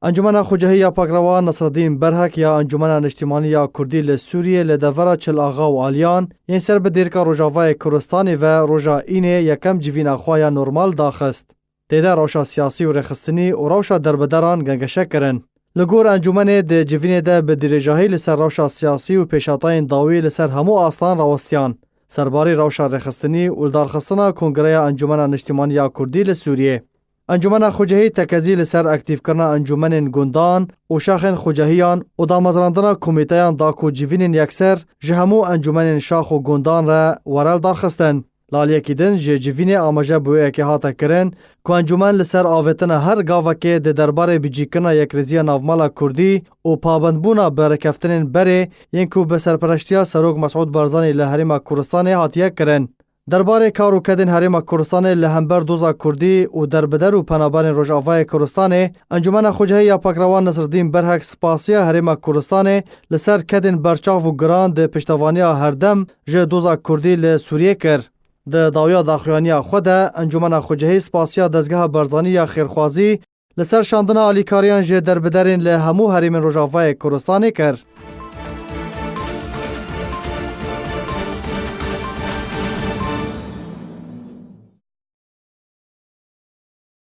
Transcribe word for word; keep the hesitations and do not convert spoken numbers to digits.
Encûmena Xucehî ya Pakrewan Nesreddîn Berhek ya Encûmena Niştîmanî ya Kurdî li Sûriyê li devera Çil Axa û Aliyan yên ser bi dêrika Rojavayê Kurdistanê ve roja Înê yekem civîna xwe ya normal daxist. Tê de rewşa siyasî û rêxistinî û rewşa derbederan gengeşe kirin. Li gor encûmenê di civînê de bi dirêjahî li ser rewşa siyasî û pêşhatayên dawî li ser hemû astan rawestiyan. Serbarî rewşa rêxistinî û lidarxistina Kongreya Encûmena Niştîmanî ya Kurdî li Sûriyê. Encûmena Xucehî tekezî li ser aktîfkirina encûmenên gundan û şaxên xucehiyan û damezrandina komîteyan da ku civînên yekser ji hemû encûmenên şax û gundan re were lidarxistin. Li aliyekî din ji civînê amaje bi wê yekê hate kirin ku encûmen li ser avêtina her gavekê di derbarê bicîkirina yekrêziya navmala Kurdî û pabendbûna bi rêkeftinên berê yên ku bi serpereştiya Serok Mesûd Barzanî li Herêma Kurdistanê hatiye kirin. Derbarê kar û kedên Herêma Kurdistanê li hember doza Kurdî û derbider û penaberên Rojavayê Kurdistanê, Encûmena Xucehî ya Pakrewan Nesreddîn Berhek spasiya Herêma Kurdistanê li ser kedên berçav û giran di piştevaniya herdem ji doza Kurdî li Sûriyê kir. Di dawiya daxuyaniya xwe de, Encûmena Xucehî spasiya Dezgeha Barzanî ya Xêrxwazî li ser şandina alîkariyan ji derbiderên li hemû herêmên Rojavayê Kurdistanê kir.